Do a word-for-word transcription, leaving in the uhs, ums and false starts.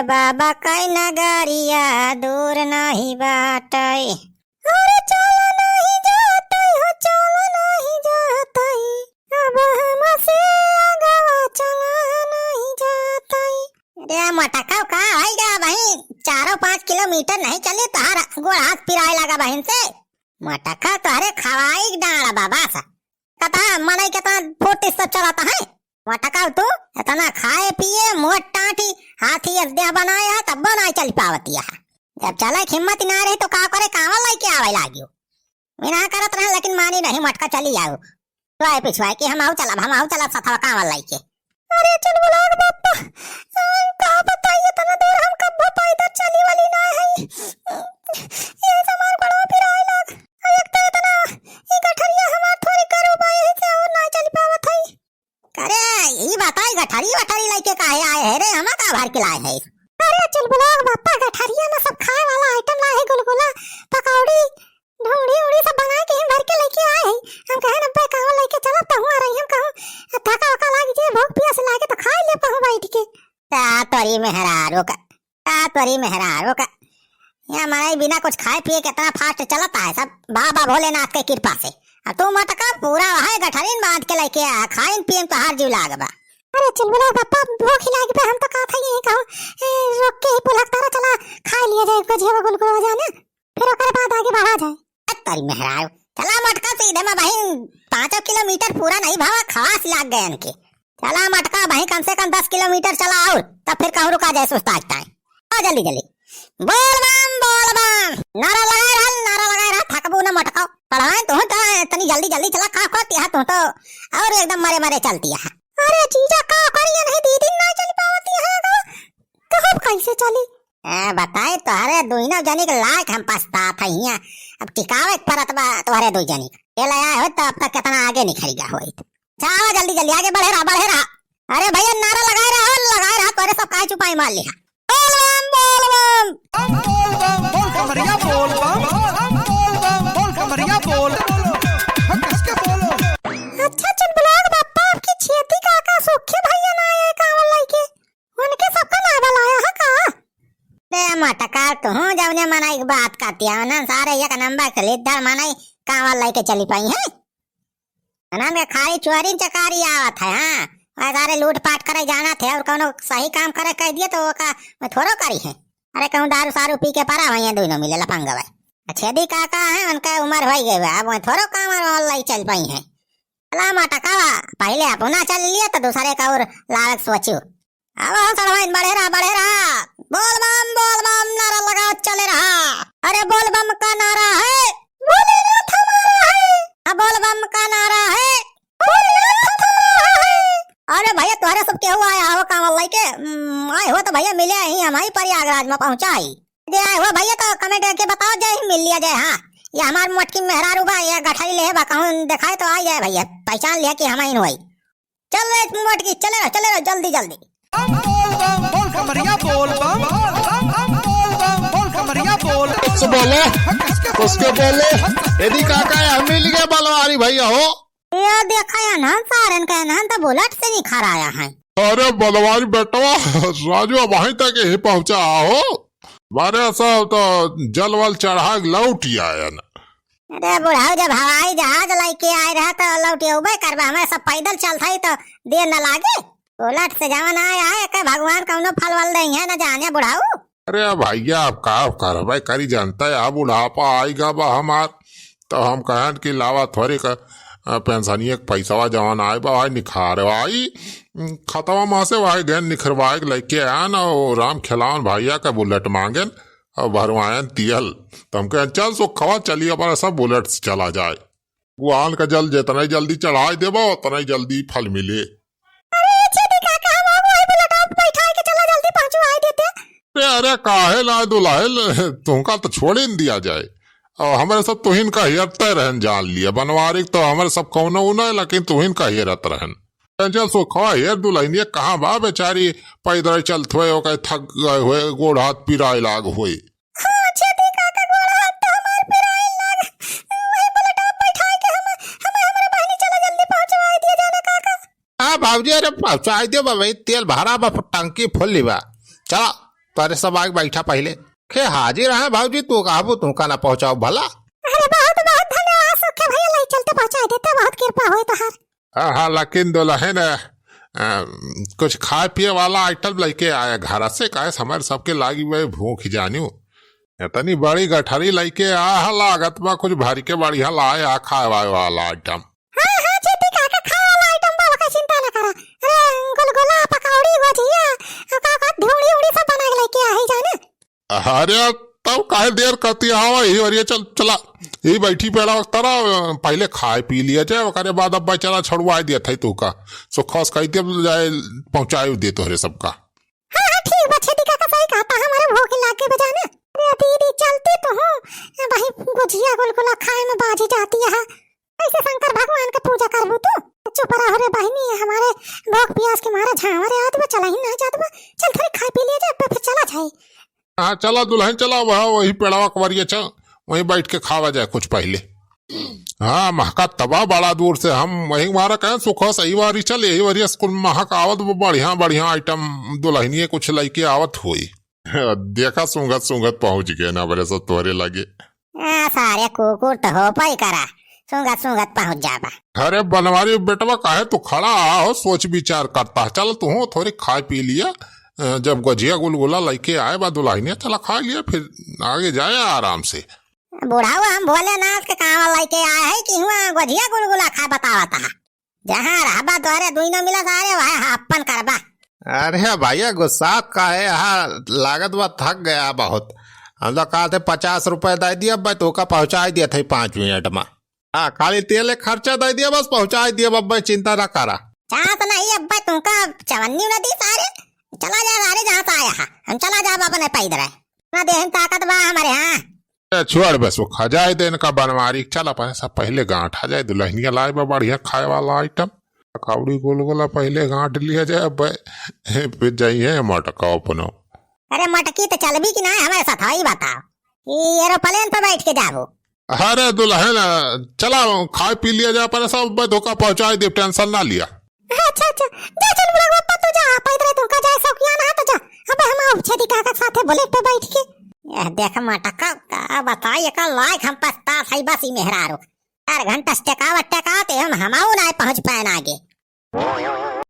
बाबा कै नगरिया दूर नहीं बाटै। अरे चल नहीं जातै हो, चल नहीं जातै। अब हमसे आगवा चल नहीं जातै। अरे मोटका का होइगा बहिन, चारो पाँच किलोमीटर नहीं चली तोहार गोड़ हाथ पिराए लागा बहिन से। मोटका तोहरे खवाई डाँड़ बाबा सा। कता मनई केतना फुर्ती से चलत है। मोटका तू एतना खाए पिए, मोट टाँटी, हाथी अस देह बनाए है, तब्बो नाहीं चल पावतिया है। जब चले के हिम्मत ही ना रही तो का करे, कांवर लइके आवे लागियो। मिना करत रहे लेकिन मानी नहीं, मोटका चली आउ। तो आए पिछुआए कि हम आउ चलब, हम आउ चलब सथवा कांवर लइके। अरे चुलबुलाक बापा, आ, का बताई, एतना दूर हम कब्बो पैदल चली वाली ना है। ये सामान बड़वा पिराए लाग। आ, एक तो एतना, ई गठरिया हमार थोड़ी करू बा, यही से और ना चल पावत है। अरे, ई बताई, गठरी वठरी लइके काहे आए है रे? हमा का भर के लाए है? अरे चुलबुलाक बापा, गठरिया में सब खाए वाला आइटम लाए है, गुलगुला, पकौड़ी, ढूंढी उड़ी सब बनाए के ही भर के लइके आए है। हम कहे, "अब्बे, कांवर लइके चलब, तहूँ आ रही।" हम कहूँ, "धक्का वक्का लाग जे, भूख पियास लागे तो खाए ले कहूँ बैठ के।" का तोरी मेहरारू का, का तोरी मेहरारू का। यहाँ मनई बिना कुछ खाए पिए केतना fast चलत है, सब बाबा भोलेनाथ के कृपा से। अब तू मोटका पूरा वहाँ गठरीन बांध के लइके आ, खाइन पियन तोहार जीव लाग बा। अरे चुलबुला बापा, भूख लाग बा, हम तो कहत है यही कहूँ, ए, रोक के ही पुलक तारा चला, खा लिया जाए, गजिया गुलगुला जाने। फिर ओकर बाद आगे बढ़ा जाए। ए, तोरी मेहरारू, चला मोटका सीधे में बहिन, पाँचों किलोमीटर पूरा नहीं भावा, खवास लाग गए इनके। चला मोटका बहिन, कम से कम दस किलोमीटर चला और तब फिर कहूँ रुका जाए सुस्ता टाइम। आ जल्दी जल्दी। बोल बम, बोल बम, नारा लगाए रहा, नारा लगाए रहा, थकबू ना मोटका। पढ़ाए तू तो इतनी जल्दी जल्दी चला, का करती है तू तो, और एकदम मरे मरे चलती है। अरे जीजा का करिए नहीं, दीदी ना चल पावती है, तो हम कैसे चली? ए, बताई तोहरे दुइनो जनी के लायक हम पछतात है हियाँ। अब टिकावे के परत बा तोहरे दुइ जनी के। ये ले आए होत तो अब तक केतना आगे निखरि गया होइत। चावा जल्दी जल्दी आगे बढ़े रहा, बढ़े रहा। अरे भैया नारा लगाए रहा, लगाए रहा, तोहरे सब काहे चुपाई मार लिहा। बोल बम, बोल बम। बम बोल बम, बोल कमरिया बोल बम। बम बोल बम, बोल कमरिया बोल। हक हक के बोलो। अच्छा चुलबुलाक बापा, आपकी छेदी काका सूखे भैया ना आए कांवर लइके। उनके सबका ना बुलाया है का? बे मोटका, तू जौने मनई के बात करती है ना, सारे एक नंबर के लिद्दड़ मनई कांवर लइके चली पाई है। ना में खाली चोरी चकारी आवत है, हाँ। वह सारे लूट पाट करे जानत है और कौनो सही काम करे कह दिए तो वो का, मैं थोड़ो करी है। अरे कहूँ दारू सारू पी के परा हुई है, दोनों मिले लफंगवे। छेदी काका है, उनका उम्र हो गई बा, अब वह थोड़ो काम और लई चल पाई है। चला मोटका, पहले अपना चल लिए तो दूसरे का और लालच सोचू। अब हो सड़वाइन, बढ़े रहा, बढ़े रहा। बोल बम, बोल बम, नारा लगाओ, चले रहा। अरे बोल बम का नारा है, भोलेनाथ हमारा है। अब बोल बम का नारा है, भोलेनाथ हमारा है। अरे भैया, तोहरे सब केहू आया हो कांवर लइके? हम्म, आए हो तो भैया मिले ही, हम ही प्रयागराज में पहुँचाई। जे आए हो भैया तो comment करके बताओ, जे ही मिल लिया जाए। हाँ, ये हमार मोटकी मेहरारू बा, ये गठरी ले बा, कहूँ देखाए तो आ जाए भैया, पहचान लिया कि हम ही होई। चल रे मोटकी, चले रहो, चले रहो, जल्दी, जल्दी। बम बोल बम, बोल कमरिया बोल बम। बम बम बम बोल बम, बोल कमरिया बोल। उससे बोलो, उसके बोलो। यदि काका, हम मिल गए बलवारी भैया हो। ये देखा या ना, सारन का ना तो बुलेट से निखर आया है। अरे बलवारी बेटवा, राजू अब वहीं तक ही पहुँचा हो। मारे सब तो जल वल चढ़ा के लौट ही आया ना। अरे बुढ़ऊ, जब हवाई जहाज लइके आए रहा तो लौटियउबे करबा, हमें सब पैदल चलत हई तो देर न लागे। बुलेट से जवन आए आए, एके भगवान कौनो फल वल दइहैं, न जाने बुढ़ऊ। अरे भैया, अब का करबे करी, जनता है, अब बुढ़ापा आइगा बा हमार, तो हम कहन कि लावा थोड़े का, अ, पेंशनिया के पैसवा जवन आए बा, वही निखारवाई, खतवा मा से वही गहन निखरवाए के लइके आयन, और राम खेलावन भैया का बुलेट मांगेन, और भरवायन तियल। तो हम कहें, "चल सुखवा, चलिए, अपना सब बुलेट से चला जाए। भगवान का जल जितना ही जल्दी चढ़ाई देबा, उतना ही जल्दी फल मिले।" अरे छेदी काका, हम अब वही बुलेटवा पे बैठाए के चला, जल्दी पहुंचवाई देते। अरे, अरे, काहे ना दुलाहिल, तुमका तो छोड़े न दिया जाए। और हमारे सब तुहिन का हेरते रहन जान लिया। बनवारी तो हमारे सब कौनो उ नहीं, लेकिन तुहिन का हेरत रहन। चल सुखवा, हेर दुल्हनिया कहाँ बा बेचारी, पैदल चलत हुए, ओकर थक गए हुए, गोड़ हाथ पिराए लाग हुए। हाँ, छेदी काका, गोड़ हाथ तो हमार पिराए लाग। वही बुलेटवा बैठाए के हम, हम, हमारे बहिनी चला जल्दी पहुँचवाई दिया जाना काका। हाँ बाबूजी, अरे पहुँचाई दियो बा भाई, तेल भरा बा, टंकी फुल ली बा। चला। तोरे सब आके बैठा पहिले। खे हाजिर है भौजी, तू कहबू तू का ना पहुँचाओ भला। अरे बहुत बहुत धन्यवाद सुखे भैया, लइ चलते पहुँचाइ देते, बहुत कृपा होई तोहार। हाँ, हाँ, लेकिन दुलहिन, अ, कुछ खाए पिए वाला item लइके आया घर से, काहे से हमरे सबके लागी वही भूख जानियो। इतनी बड़ी गठरी लइके आया है, लागत बा कुछ भरि के बढ़िया लाया खाए वाए वाला item। हाँ, हाँ, छेदी काका, खाए वाला item बा, ओकर चिंता ना करा। अरे, गुलगुला, पकौड़ी, गोजिया, का, का, ढिउड़ी उड़ी सब बना के लइके आया है जाने। अरे, तब काहे देर करती, आवा, यही वरिया चल, चला। यही बैठी पेड़ा वक्त रहा, पहिले खाए पी लिया जाए, ओकरे बाद अब्बा चला छुड़वाइ दिया था तू का। सुखस कहि दिया जाए, पहुँचाए दे तोहरे सबका। हाँ, हाँ, ठीक बा, छेदी काका सही कहता, हमरे भूख लाग के बजाना। अरे दीदी, चलती तो हूँ, ए भाई, गुजिया गुलगुला खाए में बाजी जाती है। ऐसे शंकर भगवान के पूजा करबू तू? चुप रहो रे बहिनी, हमरे भूख पियास के मारे झांवर आवत बा, चला ही ना जात बा। चल थोड़ी खाए पी लिया जाए, फिर चला जाए। हाँ, चला दुलहिन, चला, वह, वही पेड़वा कवरिया चल, वहीं बैठ के खावा जाए कुछ पहिले। हाँ, महका तबा बड़ा दूर से, हम वही मारा कहें सुखो सही बारी चल, यही बारी स्कूल महक आवत बा, बढ़िया, बढ़िया item दुलहिनिये कुछ लइके आवत होई। देखा, सूंघत, सूंघत पहुँच गए ना बरे सब तोहरे लगे। आ, सारे कुकुर तो हो पाई करा, सूंघत, सूंघत पहुँच जाबा। अरे बनवारी बेटवा, काहे तू खड़ा हो, सोच विचार करता है। चल तू हो थोड़ी खाए पी लिया, अ, जब गोजिया गुलगुला लइके आए बा दुलहिनिया, चला खा लिया, फिर आगे जाए आराम से। बुढ़ाऊ, हम भोलेनाथ के कांवर लइके आए हैं कि हुआ गोजिया गुलगुला खाए बतावत है। जहाँ रहबा तोहरे दुइनो मिला सारे वह अपन करबा। अरे भैया गुस्सा काहे, यहाँ लागत बा थक गया बहुत। हम तो कहते पचास रुपए दे दिया, अब तोका पहुँचाइ दिया था पाँच मिनट में। हाँ, खाली तेल एक खर्चा दे दिया, बस पहुँचाइ दिया, अब चिंता ना करा। चाहत नहीं अब तुमका चवन्नी न दी सारे, चला जा सारे जहाँ से आया है, हम चला जा अपने पैदल है, ना देहन ताकत बा हमारे यहाँ। ए, छोड़ बे सुखा, जाए दे इनका बनवारी। चल अपन सब पहिले गांठ आ जाए, दुलहिनिया लाए बा बढ़िया खाए वाला item, पकौड़ी गुलगुला पहिले गांठ लिया जाए, अब फिर जाइए मटका अपनो। अरे मटकी तो चलबी कि ना, हमारे साथ ही बताओ, ये एरोप्लेन पे बैठ के जाबो? अरे दुलहिन, चला खाए पी लिया जाए, अपन सब धोखा पहुँचाए दे, tension ना लिया। अच्छा, अच्छा, जा चल बुढ़ा बापा, तू जा, पैदल तू का जाए शौकिया ना तो जा। अब हम आओ छेदी काका के साथे bullet पे बैठ के। यह देख मटका, का बताई, एकर लायक हम पछता सही बस ई मेहरारू। चार घंटा से टेकावत टेकावत हम हमाऊ ना पहुँच पाए ना आगे।